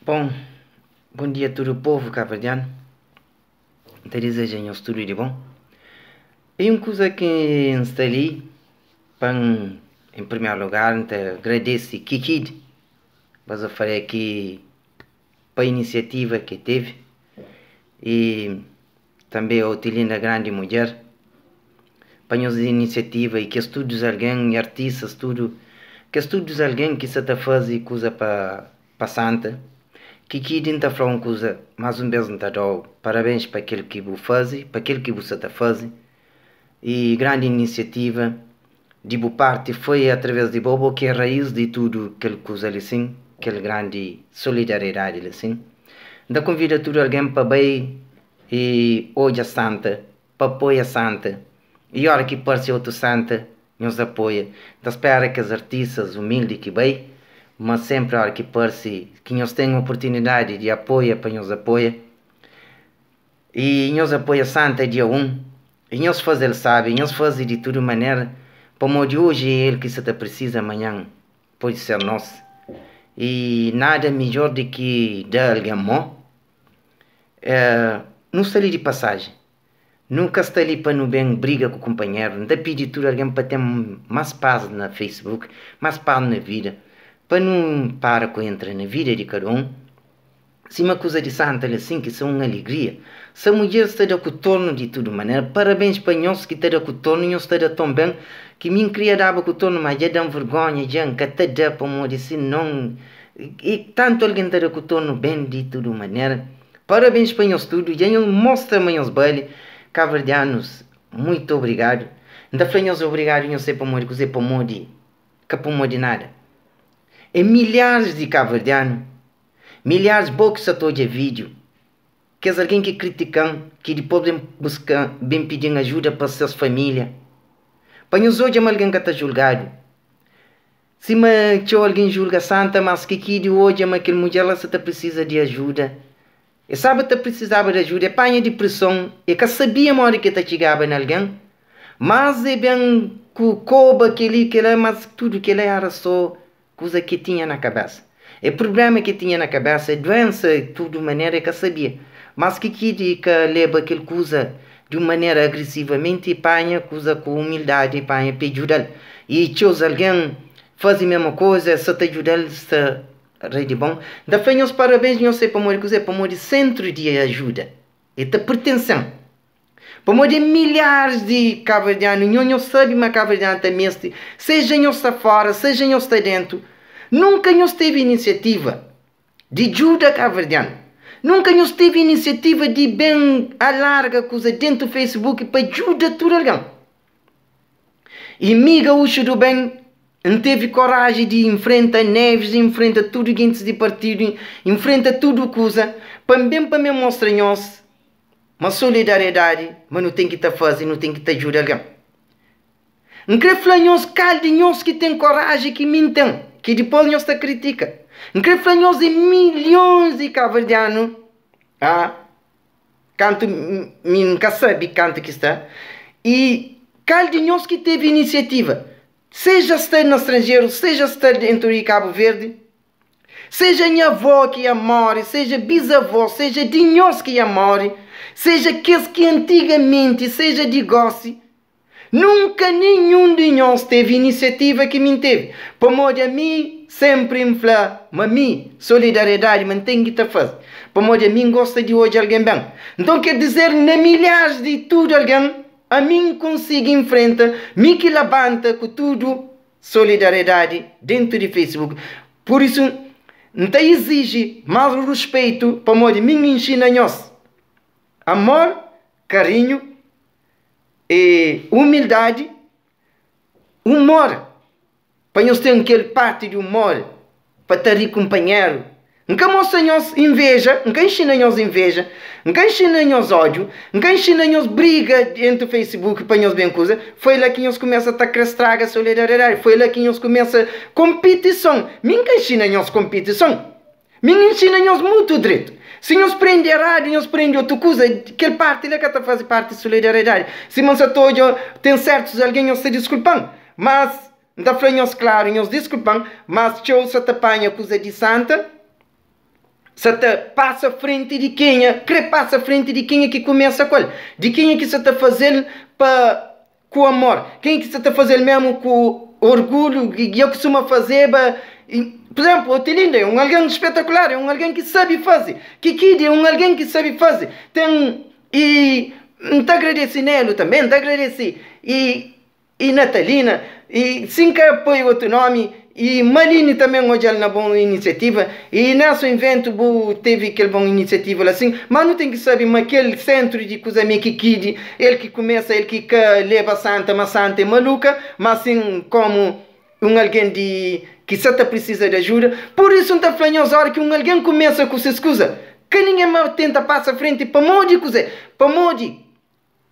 Bon, bon dia tudu povu kabuverdianu. N ta dizeja nhos tudu di bon. E un kuza ki N sta li pa N, en primeru lugar N ta agradese Kikid Bazofaria ki pa inisiativa ki tevi i tanbe Otilinda grandi mudjer pa nhos inisiativa i kes tudus algen i artistas tudu kes tudus algen ki sa ta faze kuza pa pa Santa Kikidi N ta fla un kuza más un bes N ta da-u parabéns pa kel ki bu faze pa kel ki bu sa ta faze i grandi inisiativa di bu parti foi através di bo bo ki é raís di tudu kel kuza li sin kel grandi solidariedadi li sin N ta konvida tudu algen pa bai i odja Santa pa apoia Santa i ora ki parse otu Santa nhos apoia. N ta spera kes artistas umildi ki bai, ma senpri ora ki parse ki nhos ten oportunidadi di apoia pa nhos apoia. I nhos apoia Santa dia 1 i nhos faze-l sabi, nhos faze di tudu manera, pamodi oji é el ki sa ta prisiza, manhan pode ser nos. I nada midjor di ki da algen mô. Nu sta li di pasajen. Nu ka sta li pa nu ben briga ku kunpanheru. N ta pidi tudu algen pa ten más pas na Facebook, más pas na vida, pa nu para ku entra na vida di kada un. Sima kuza di Santa li asin ki sa un aligria. Sa mudjer sta da ku tornu di tudu manera. Parabens pa nhos ki ta da ku tornu, nhos ta da ton ben ki mi N kria daba ku tornu, ma dja da-m vergonha dja N ka ta da pamodi si non i tantu algen ta da ku tornu ben di tudu manera. Parabéns pa nhos tudo, dja nhos mostra ma nhos bali, kaverdianus muito obrigado, N ta fla nhos obrigado nhos sai pamodi kuze, pamodi ka pamodi nada, é milhares di kaverdianu, milhares bo ki sa ta odja vídeo, kes algen ki kritikan, ki dipos ben buskan, ben pidin ajuda pa ses família, pa nhos odja ma algen ka ta julgadu. Sima txeu algen julga Santa, mas Kiki di odja ma kel mudjer la sa ta prisiza di ajuda. E staba ta prisizaba di ajuda, e panha dipreson, e ka sabia modi ki e ta txigaba na algen, mas e ben ku koba kel-li, kel-la, mas tudu kel-la éra so kuza ki e tinha na kabésa. E prubléma ki e tinha na kabésa, e duénsa, e tudu manera e ka sabia. Mas Kiki di ka leba kel kuza di un manera agresivamenti, e panha kuza ku umildadi, e panha pa e djuda-l. I txeus algen faze mésmu kuza, sa ta djuda-l, sta rei di bon. N ta fla nhos parabéns, nhos sai pamodi kuzê? Pamodi sentru di ajuda e ta pertense-m. Pamodi é milharis di kabuverdianu, nho nhos sabe ma kabuverdianu ta meste, seja nhos sta fóra, seja nhos sta déntu, nunka nhos teve inisiativa di djuda kabuverdianu. Nunka nhos teve inisiativa di ben alarga kuza déntu Facebook pa djuda tudu algen. I mi gaúcho do bem N teve koraji di infrenta Neves, infrenta tudu gentis di partidu, infrenta tudu kuza pa N ben pa mi mostra nhos ma solidariedadi ma nu ten ki ta faze, nu ten ki ta djuda algen. N kre fla nhos kal di nhos ki ten koraji ki mi N ten, ki dipos nhos ta kritika. N kre fla nhos di milhons di kabuverdianu, ah, Kantu mi N ka sabe kantu ki sta i kal di nhos ki tevi inisiativa, seja sta na stranjeru, seja sta dentu di Kabu Verdi, seja nha avó ki ya more, seja bizavó, seja di nhos ki ya more, seja kes ki antigamenti, seja di gosi, Nunka ninhun di nhos tevi inisiativa ki mi N tevi, pamodi ami senpri N fla ma mi solidariedadi ma N ten ki ta faze, pamodi ami N gosta di odja algen ben. Nton ker dizer na milharis di tudu algen ami N konsigi infrenta, mi ki labanta ku tudu solidariedadi dentu di Facebook. Pur isu N ta iziji mas ruspeitu pamodi mi N inxina nhos amor, karinhu, e umildadi, umor, pa nhos ten kel parti di umor pa ta ri kunpanheru. N ka mostra nhos inveja, N ka inxina nhos inveja, N ka inxina nhos ódiu, N ka inxina nhos briga dentu Facebook pa nhos ben kuza. Foi la ki nhos kumesa ta kre straga solidariedadi, foi la ki nhos kumesa konpitison. Mi N ka inxina nhos konpitison. Mi N inxina nhos mutu dretu. Si nhos prende eradu, nhos prende otu kuza, kel parti la ka ta faze parti di solidariedadi. Sima N sa ta odja, ten sertus algen, nhos ta diskulpa-m, mas N ta fla nhos klaru, nhos diskulpa-m, mas txeu sa ta panha kuza di santa. Sa ta pasa frenti di kenha kre pasa frenti di kenha ki kumesa ku el, di kenha ki sa ta faze-l pa ku amor, kenha ki sa ta faze-l mésmu ku orgulhu ki dja kustuma fazeba. Pur izénplu, Otilinda é un algen spetakular, é un algen ki sabe faze. Kikidi é un algen ki sabe faze. Ten i N ta agradese Nelu tanbê, N ta agradese i i Natalina, i si N ka poi otu nomi, i Maline tanbe N odja-l na bon inisiativa, i Nelson Invento bu tevi kel bon inisiativa la sin, ma nu ten ki sabe ma kel sentru di kuza mi ki kidi, el ki kumesa, el ki ka leba santa, ma santa é maluka, ma sin komu un algen di ki sa ta prisiza di ajuda, pur isu N ta fla nhos ora ki un algen kumesa ku ses kuza, ka ningen ma tenta pasa frenti pamodi kuze? Pamodi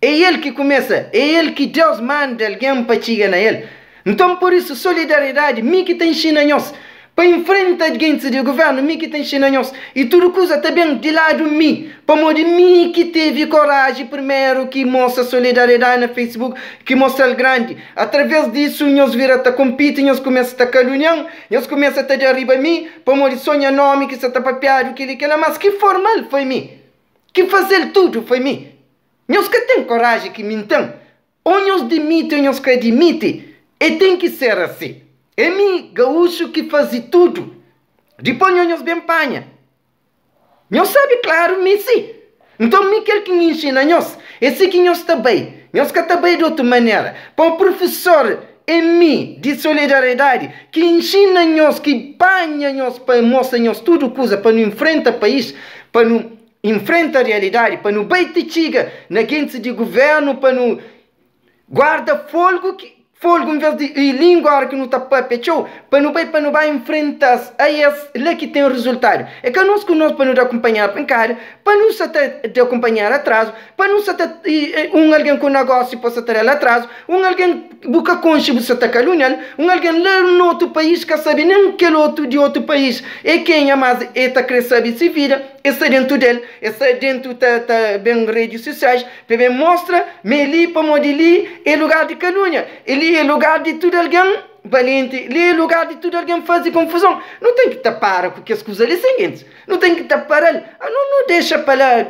É el ki kumesa, é el ki Deus manda algen pa txiga na el. Nton, pur isu, solidariedadi, mi ki ta inxina nhos pa infrenta gentis di guvérnu, mi ki ta inxina nhos, i tudu kuza ta ben di ladu mi, pamodi mi ki tevi koraji primeru ki mostra solidariedadi na Facebook, ki mostra-l grandi. Através disu, nhos vira ta konpiti, nhos kumesa ta kalunian, nhos kumesa ta da riba mi, pamodi so nha nómi ki sa ta papiadu, kel-li, kel-la, mas ki forma-l foi mi, ki faze-l tudu foi mi. Nhos ka ten koraji ki mi N ten. Ô nhos dimiti ô nhos ka dimiti, e ten ki ser asi. É mi, gaúxu, ki faze tudu. Dipôs nho nhos ben panha. Nhos sabe klaru mi si. Nton mi kel ki N inxina nhos, é si ki nhos ta bai. Nhos ka ta bai di otu manera. Pa prufesor é mi, di solidariedadi, ki inxina nhos, ki panha nhos pa mostra nhos tudu kuza pa nu infrenta país, pa nu. Infrenta realidadi pa nu bai ti txiga na gentis di guvernu pa nu guarda folgu ki folgu nves di i lingua ora ki nu ta papia txeu pa nu bai pa nu bai infrenta-s a es la ki ten rizultadu e ka nos ku nos pa nu da kunpanheru pankada pa nu sa ta da kunpanheru atrazu pa nu sa ta un algen ku nagósiu pa sa ta da-l atrazu un algen bu ka konxe bu sa ta kalunial un algen la na otu país ka sabe nen kel otu di otu país e kenha mas e ta kre sabe si vida E sta dentu del, e sta dentu ta ta ben redis sosiais pa ben mostra ma e li pamodi li e lugar di kalunia, e li e lugar di tudu algen balenti, li e lugar di tudu algen fazi konfuzon. Nu ten ki ta para ku kes kuza li sin gentis, nu ten ki ta paral, nu nu dexa pa la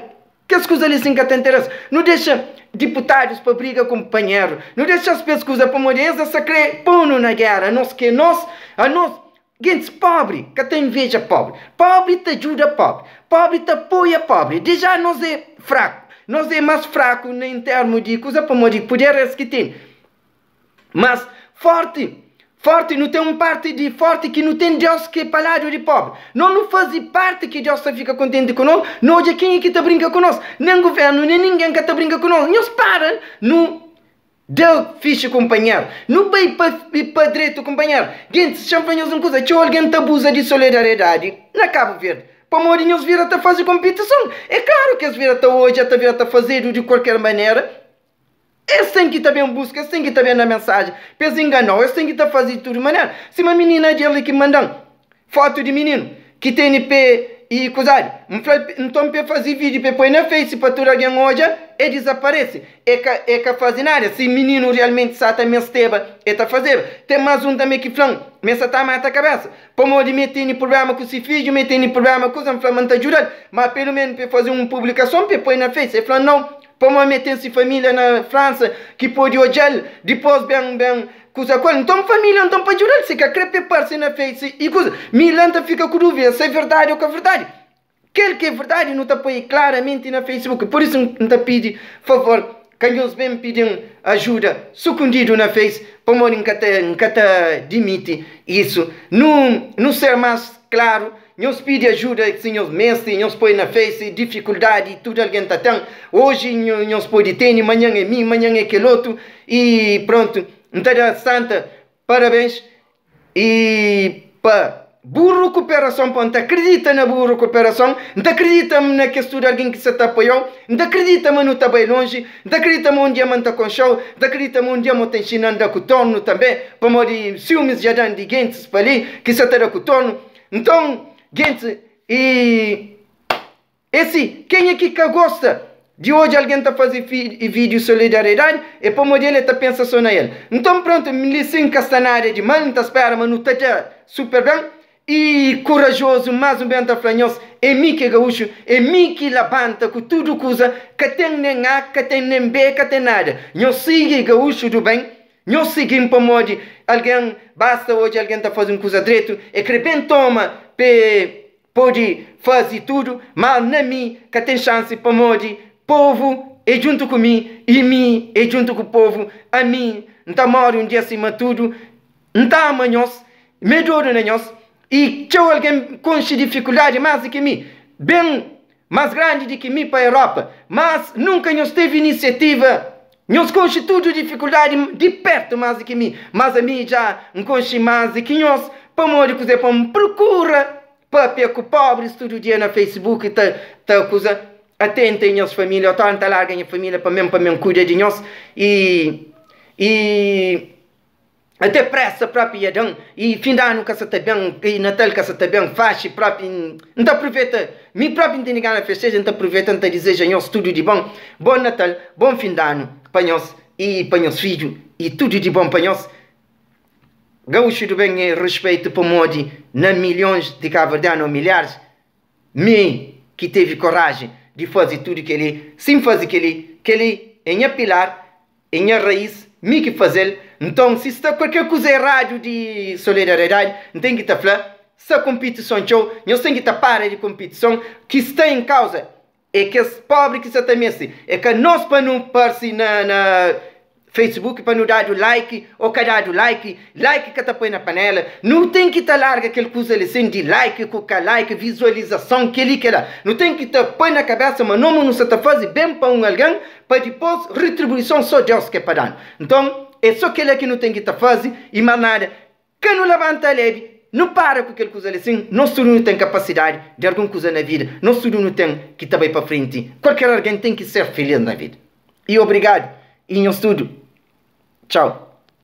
kes kuza li sin ka ta interesa, nu dexa diputadus pa briga ku kunpanheru, nu dexa-s pa es kuza pamodi es sa kre ponu na gera, anos ki e nos, anos Gentis pobri ka ta inveja pobri. Pobri ta djuda pobri. Pobri ta apoia pobri. Deja nos é fraku. Nos é mas fraku na em termu di kuza pamodi puder es ki tene. Mas forti, forti nu ten un parti di forti ki nu ten Deus ki é pa ladu di pobri. Nos nu fazi parti ki Deus ta fika kontenti ku nos, nu odja kenha ki ta brinka ku nos. Nen guvernu nen ningen ka ta brinka ku nos. Nhos para nu. Da fixi kunpanheru. Nu bai pa pa dretu kunpanheru. Gentis, xa-m fla nhos un kuza, txeu algen ta abuza di solidariedadi na Kabu Verdi, pamodi nhos vira ta faze konpitison. É klaru ki es vira ta odja, ta vira ta fazedu di kualker manera. Es ten ki ta ben buska, es ten ki ta ben da mensajen pa es ingana-u, es ten ki ta faze di tudu manera. Sima minina di li ki manda-m fotu di mininu ki tene pe i kuzadu, N fla-l, nton pa e faze vídiu pa e poi na Face pa tudu algen odja, e dizaparese. E ka e ka faze nada. Si mininu realmenti sa ta mesteba, e ta fazeba. Ten más un tanbe ki fla-m ma e sa ta mata kabésa pamodi mi e tene prubléma ku si fidju, mi e tene prubléma ku kuza. N fla ma N ta djuda-l, má pelu ménu pa e faze un publikason pa e poi na Face. E fla-m nau, pamodi mi e ten si família na Fransa ki pode odja-l, dipôs ben ben Kuza ku el, nton família nton pa djuda-l si ka kre pe parse na face i kuza. Mi la nta fika ku dúvida se é verdadi o ka verdadi. Kel ki é verdadi nu ta poi klaramenti na facebook. Pur isu nta pidi favor ka nhos ben pidi-m ajuda sukundidu na face pamodi nka ta nka ta dimiti isu. Nu nu ser mas klaru. Nhos pidi ajuda si nhos meste, nhos poi na face, difikuldadi tudu algen ta ten, oji nhos pode tene, manhan é mi, manhan é kel otu, i prontu. N ta da Santa parabens i pa bu rukuperason, pa N ta kridita na bu rukuperason, N ta kridita na kes tudu algen ki sa ta apoiau, N ta kridita ma nu ta bai lonji, N ta kridita ma un dia ma N ta konxau, N ta kridita ma un dia ma bu ta inxina-m da ku tornu tanbe, pamodi siumis dja da-m di gentis pa li ki sa ta da ku tornu. Nton, gentis i é si, kenha ki ka gosta di odja algen ta faze vídiu solidariedadi é pamodi el é ta pensa so na el. Nton, prontu, li sin ka sta nada di mal, N ta spera ma nu ta da super ben. I kurajozu más un ben ta fla nhos, é mi ki é gaúxu, é mi ki labanta ku tudu kuza, ka ten nen A, ka ten nen B, ka ten nada. Nhos sigi gaúxu du ben, nhos sigi-m pamodi algen, basta odja algen ta faze un kuza dretu, e kre ben toma pe pode faze tudu, má na mi ka ten xansi pamodi povu é djuntu ku mi i mi é djuntu ku povu. Ami N ta móre un dia sima tudu. N ta ama nhos, mi é dodu na nhos, i txeu algen konxe difikuldadi más di ki mi, ben más grandi di ki mi pa Europa, mas nunka nhos tevi inisiativa, nhos konxe tudu difikuldadi di pertu más di ki mi, mas ami dja N konxe más di ki nhos, pamodi kuzê? Pa N prokura papia ku pobris tudu dia na Facebook ta ta kuza, atenta nhos familia, otora N ta larga nha familia pa mi pa mi kuida di nhos i i. Até pressa propi ia dan i fin di anu ka sa ta ben i natal ka sa ta ben faxi propi N ta apruveta mi propi N tene gana festeja N ta apruveta N ta dizeja nhos tudu di bon bon natal bon fin di anu pa nhos i pa nhos fidju i tudu di bon pa nhos Gaúcho do bem é respeito pamodi na milhons di kaverdianu ou milhares mi ki tevi koraji di fazi tudu keli si N fazi keli keli é nha pilar É nha raiz, mi ki fazel, nton si sta kualker kuza eradu di solidariedadi, N ten ki ta fla, sta konpitison txeu, nhos ten ki ta para di konpitison, ki sta en kauza é kes pobri ki sa ta meste, é ka nos pa nu parse na na facebook pa nu dadu like o ka dadu like, like ka ta poi na panela, nu ten ki ta larga kel kuza li sin di like ku ka like, vizualizason, keli kela, nu ten ki ta poi na kabesa ma nomu nu sa ta faze ben pa un algen, Pa dipôs retribuison sô Deus ke pa da-nu. Nton, é sô kel-la ki nu ten ki ta faze i más nada. Ka nu labanta lébi, nu para ku kel kuza li. Sin, nos tudu nu ten kapasidadi di algun kuza na vida. Nos tudu nu ten ki ta bai pa frenti. Kualker algen ten ki ser filís na vida. I obrigadu. I nhos tudu. Txau.